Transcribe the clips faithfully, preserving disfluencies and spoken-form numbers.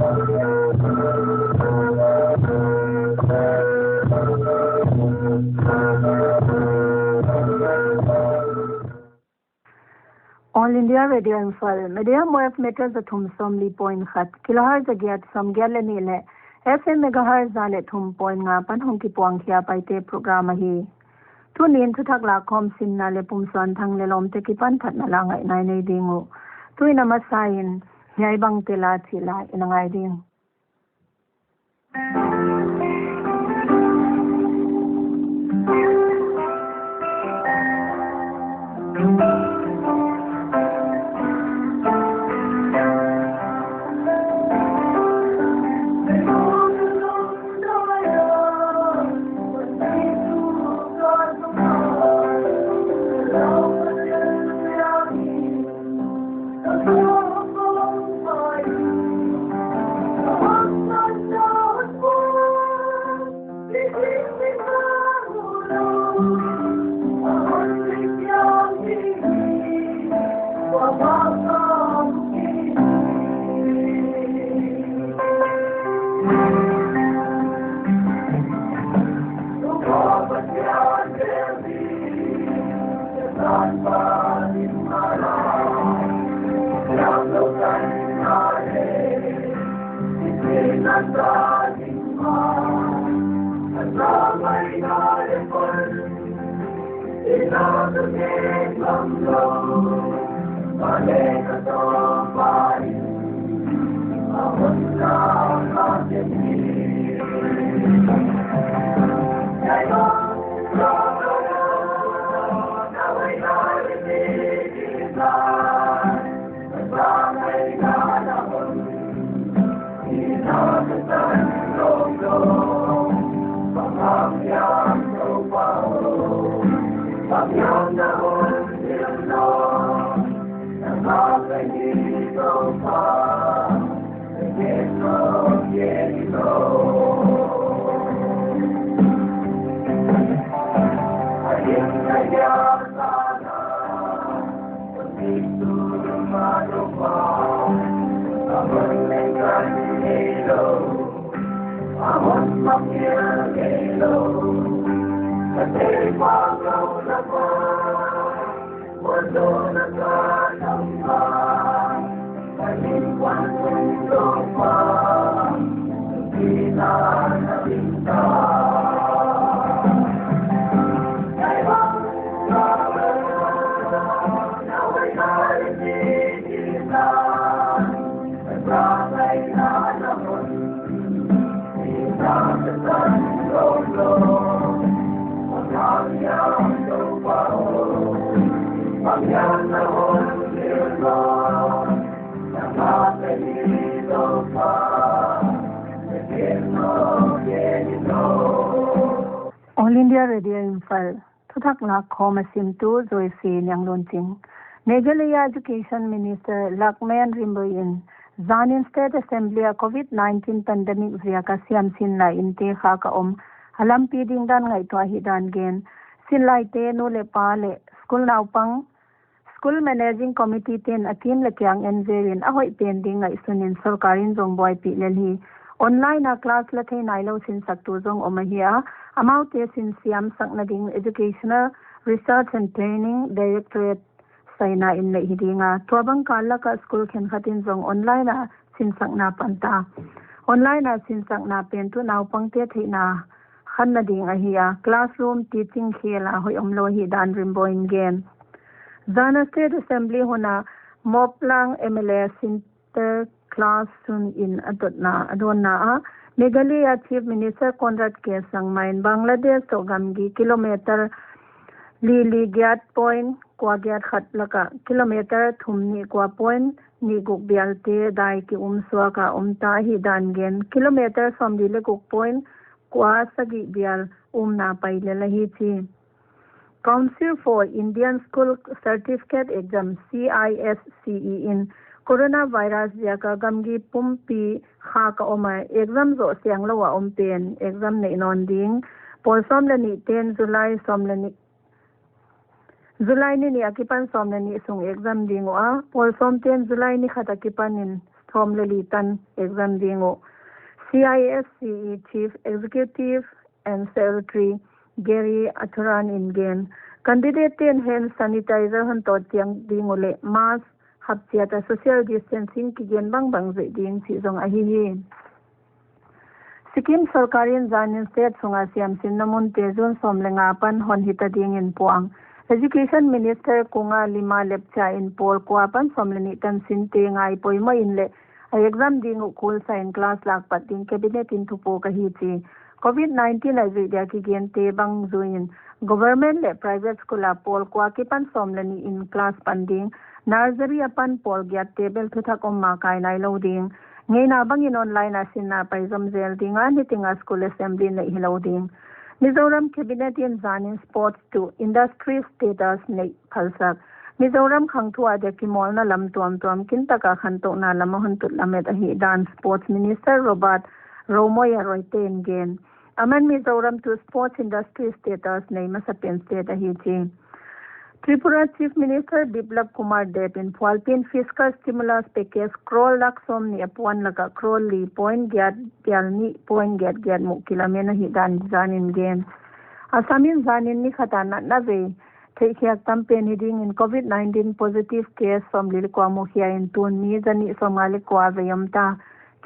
All India Radio Imphal, medium wave meter za thum sawmli point khat, kilohertz za giat sawmgiat leh nih leh F M megahertz za leh thum point nga pan hong kipuang khia Paite program ahi. Tuni'n thuthak lakkhawm simna leh Pumsuanthang leh lawmte kipan phatna la ngaihna i nei ding uh. Tuin a masa in hiai bangte la chih la i na ngai ding. All India Radio Imphal. Thuthak lakkhawm a simtu Joyce Nianglunching. Meghalaya Education Minister Lahkmen Rymbui in zan in State Assembly a Covid nineteen pandemic ziaka siamsinna inte khak a om a lampi ding dan ngaihtuah hih dan gen. Sinlaite, nu leh pa leh school naupang, School Managing Committee te'n a team leh kiang en zel in a hoih pen ding ngaihsun in sorkar in zong buaipih lel hi. Online a class la thei nailou sinsaktu zong om ahi a, amaute sin siamsakna ding Educational Research and Training Directorate saina in neih hi ding a, tuabang kal lak ah school khenkhat in zong online a sinsakna pan ta. Online a sinsakna pen tuh naupangte theihna khanna ding ahi a, classroom teaching khel a hoih omlou hi dan Rymbui in gen. Zan a State Assembly hun a Mawplang M L A Sinter Class Sun in a dotna a dawnna ah Meghalaya Chief Minister Conrad K Sangma in Bangladesh toh gamgi kilometer li li giat point kua giat khat lak ah kilometer thum nih kua point nih guk bialte dai ki um suak a om ta hi dan gen, kilometer sawmli leh guk point kua sagih bial umna pai lel ahi chi. Council for Indian School Certificate Exam, C I S C E in coronavirus ziaka gamgi pumpi khak a om a, exam zoh sianglou a om pen exam neih nawn ding. Pawl sawm leh nih te'n July sawm leh nih, July ni nih a kipan sawm leh nih sung exam ding ua, pawl sawm te'n July ni khat a kipan in sawm leh li tan exam ding uh. C I S C E Chief Executive and Secretary Gary Athuran in gen. Candidate ten hand sanitizer hon tawt chiang ding uh leh mask hap chiat a social distancing kigen bangbang zuih ding chih zong ahi hi. Sikkim sorkar in zanin state sunga siamsinna munte June sawm leh nga apan hon hita dingin puang. Education Minister Kunga Lima Lepcha in pawl kua apan sawm leh nih tan sinte ngai poimoh in leh a exam ding uh kul sa in class lak pat ding cabinet in thupuk ahi chi. Covid nineteen a zuih dia kigente bang zuiin government leh private school a pawl kua akipan sawm leh nih in class pan ding, nursery apan pawl giatte bel thuthak om ma kai nailou ding. Ngeina bangin online a sinna pai zom zel ding a, nitinga school assembly neih hilou ding. Mizoram cabinet in zanin sports to industry status neih phalsak. Mizoram khangthu a dia kimawlna lam tuamtuam kintaka khantohna lam a hon tut lamet ahihdan Sports Minister Robert Romawia Royte in gen. Aman Mizoram tuh sports industry status nei masapen state ahi chi. Tripura Chief Minister Biplab Kumar Deb in phualpin fiscal stimulus package crore lak sawmnih a puan laka crore li point giat bial nih point giat giat muh kilamen ahihdan zanin gen. Assam in zanin ni khata natna vei theihkhiak tampen hi dingin Covid nineteen positive case sawmli leh kua mukhia in tun mi zanih sawmnga leh kua vei om ta.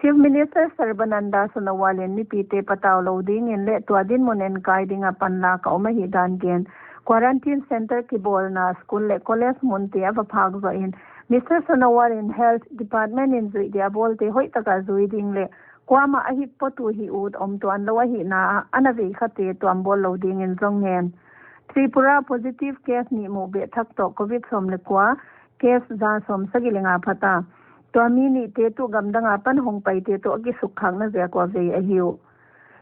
Chief Minister Sarbananda Sonowal in mipite patau lou dingin leh tua dinmun enkai dinga panlak a om ahihdan gen. Quarantine center kibawlna school leh college munte a va phak zoh in Mister Sonowal in Health Department in zuih dia bawlte hoihtaka zui ding leh kuamah a hih potu hih ut om tuan lou ahihna a ana vei khate tuam bawl lou dingin zong ngen. Tripura positive case nih muh beh thak toh Covid sawm leh kua case za sawmsagih leh nga phata. Tua mi nihte tuh gamdang apan hongpaite tuh a kisukkhakna ziak ua vei ahi uh.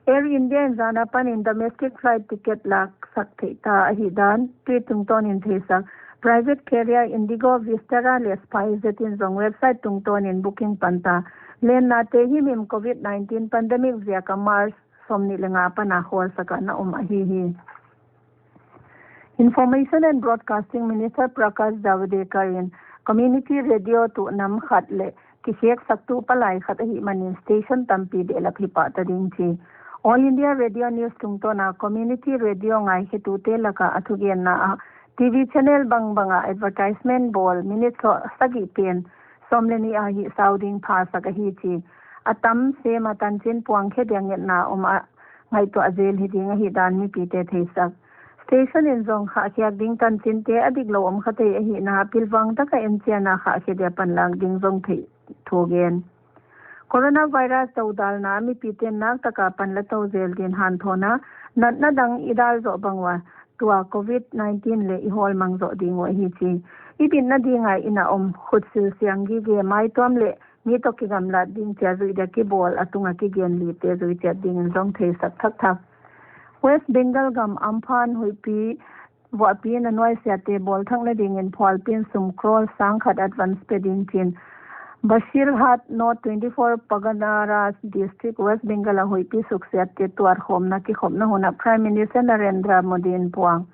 Air India in zan apanin domestic flight ticket laksak theih ta ahihdan tweet tungtawnin theisak. Private carrier Indigo, Vistara leh SpiceJet in zong website tungtawnin booking pan ta. Lennate himhim Covid nineteen pandemic ziaka March sawmnih leh nga pana khawlsak a na om ahi hi. Information and Broadcasting Minister Prakash Javadekar in community radio tuh nam khat leh kikhek saktu palai khat ahihmanin station tampi behlap hi pah ta ding chi. All India Radio News tungtawna community radio ngaikhetute laka a thugenna ah T V channel bangbanga advertisement bawl minute sawmsagih pen sawm leh nih a hih sau ding phasak ahi chi. A tam sem a tanchin puang khe dia ngetna om a ngaihtuah zel hi ding ahihdan mipite theisak. Station in zong khahkhiak ding tanchinte a diklou om kha thei ahihna pilvang taka enchiana khahkhia dia panlak ding zong theih thu gen. Coronavirus dodalna mipite nak taka panla tou zel din hanthona natna dang i dal zoh bang ua tua Covid nineteen leh i hawl mang zoh ding uh ahi chi. I bitna dinga i na om khutsil siang gige maituam leh mi toh kigamlat ding chia zuih dia kibawl a tunga kigen lite zui chiat dingin zong theisak thakthak. West Bengal gam Amphan huihpi vuahpi in a nuaisiate bawlthakna dingin phualpin sum crore sang khat advance pe ding chin. Basirhat North twenty-four Parganas District West Bengal a huihpi suksiatte tuatkhawmna kikhopna hun ah Prime Minister Narendra Modi in puang.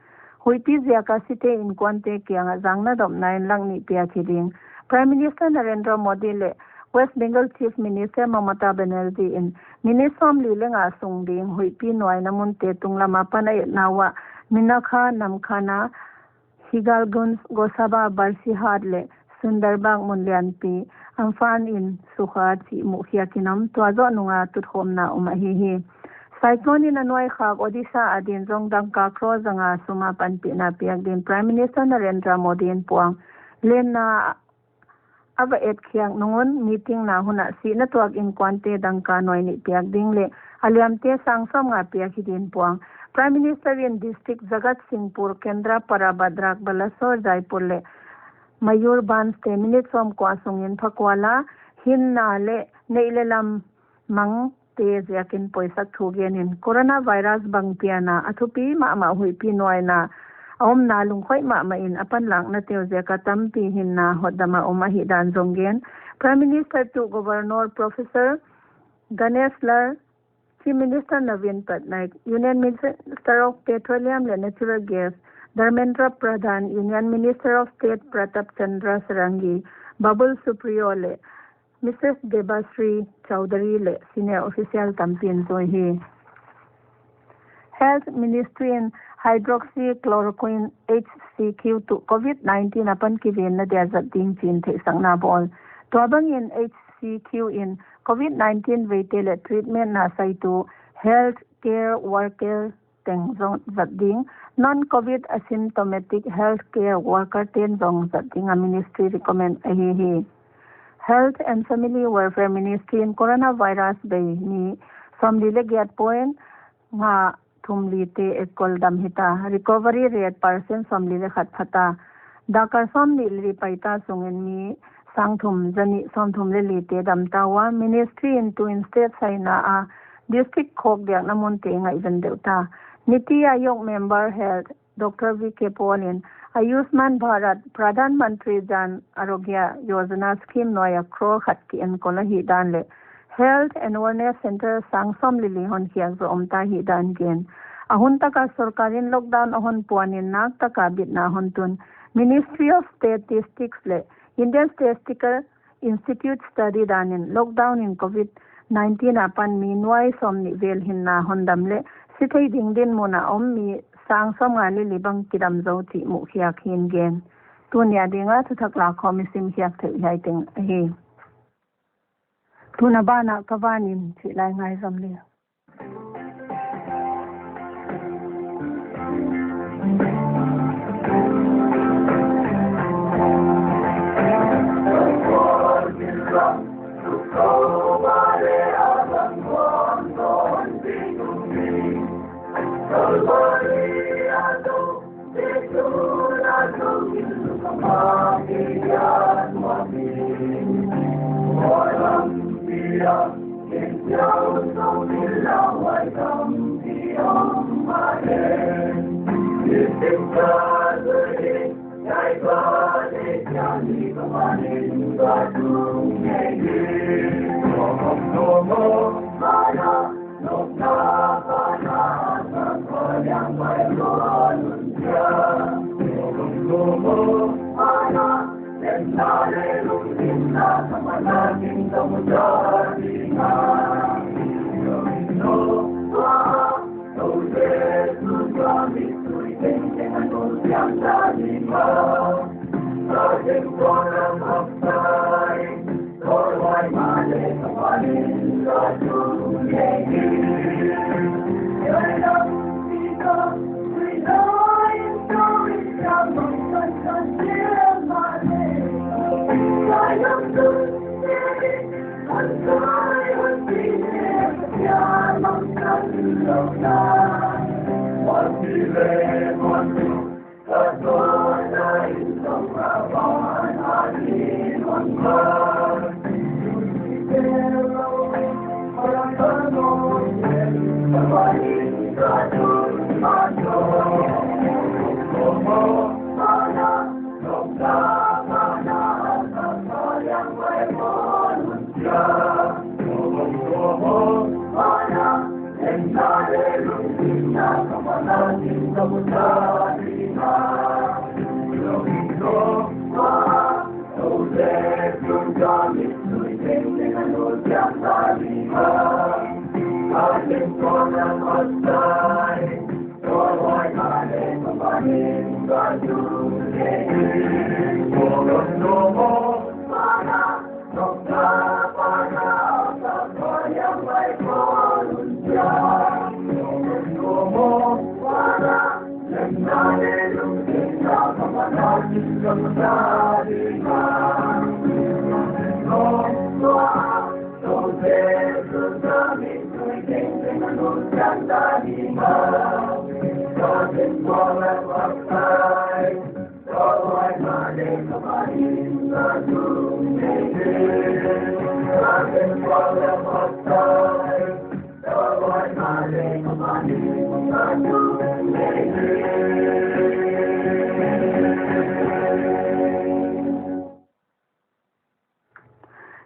Huihpi ziaka site inkuante kiangah zangna dopna in lak nih piak hi ding. Prime Minister Narendra Modi leh West Bengal Chief Minister Mamata Banerjee in minute sawmli leh nga sung ding huihpi nuaina munte tunglam apan a etna uah Minakha, Namkhana, Hingalganj, Gosaba, Basirhat leh Sunderbag mun lianpi Amphan in sukha chih muhkhiak in om, tua zoh nunga tutkhawmna om ahi hi. Cyclone in a nuai khak Odisha adin zong dangka crore zanga sum a panpihna piak din Prime Minister Narendra Modi in puang. Lenna a va etkhiak nung un meeting na hun ah sihna tuak inkuante dangka nuai nih piak ding leh a liamte sang sawmnga piak hi din puang. Prime Minister in District Jagatsinghpur, Kendrapara, Bhadrak, Balasore, Jaipur leh Mayurbhanj te minute sawmkua sungin phakual a hinna leh neih leh lam mang te ziakin poisak thu genin coronavirus bang piana a thupi mahmah huihpi nuaina a omna lungkhoih mahmah in a panlakna teu ziaka tampi hinna hotdama om ahihdan zong gen. Prime Minister tuh Governor Professor Ganesh Lal, Chief Minister Naveen Patnaik, Union Minister of Petroleum leh Natural Gas Dharmendra Pradhan, Union Minister of State Pratap Chandra Sarangi, Babul Supriyo leh Missus Debashree Chowdhury leh senior official tampi in zui hi. Health Ministry in hydroxychloroquine, H C Q, tuh COVID nineteen apan kivenna dia zat ding chi'n theihsakna bawl. Tuabangin H C Q in COVID nineteen veite leh treatment na saitu healthcare worker teng zong zat ding, non-COVID asymptomatic healthcare worker ten zong zat ding a ministry recommend ahi hi. Health and Family Welfare Ministry in coronavirus bei mi sawmli leh giat point nga thum li te etkol dam hita. Recovery rate percent sawmli leh khat phata. Dakar sawmli leh li paita sungin mi sang thum zanih sawmthum leh li te dam ta ua. Ministry in tuin state saina a district khawk biakna munte ngaihven deuh ta. Niti Aayog member health Doctor V K Paul in Ayushman Bharat Pradhan Mantri Jan Arogya Yojana scheme nuai a crore khat ki enkol ahihdan leh health and wellness center sang sawmli li hon khiak zaw om ta ahihdan gen. A hun taka sorkar in lockdown a hon puanin nak taka bitna hon tun. Ministry of Statistics leh Indian Statistical Institute study danin lockdown in COVID nineteen apan mi nuai sawmnih vel hinna hon dam leh sithei ding dinmun a om mi sang sawmnga leh li bang kidam zaw chih muhkhiak hi'n gen. Tuni a dinga thuthak lakhawm i simkhiak theih hiai teng ahi. Tun a bana ka vanin chih lai ngaizom le.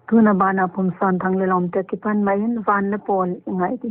Tun a bana Pumsanthang leh lawmte kipan mai in van leh pawl i ngai di.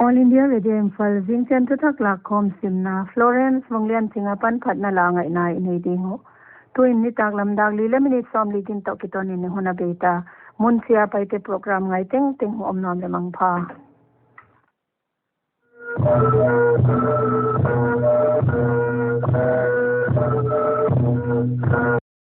All India Radio Imphal, zingchiang thuthak lakkhawm simna, Florence Vanglianching apan phatna la ngaihna i nei ding uh. Tuin nitaklam dak li leh minute sawmli gin toh kiton in i hun a bei ta. Munchia Paite program ngai tengteng uh om nuam leh mangpha.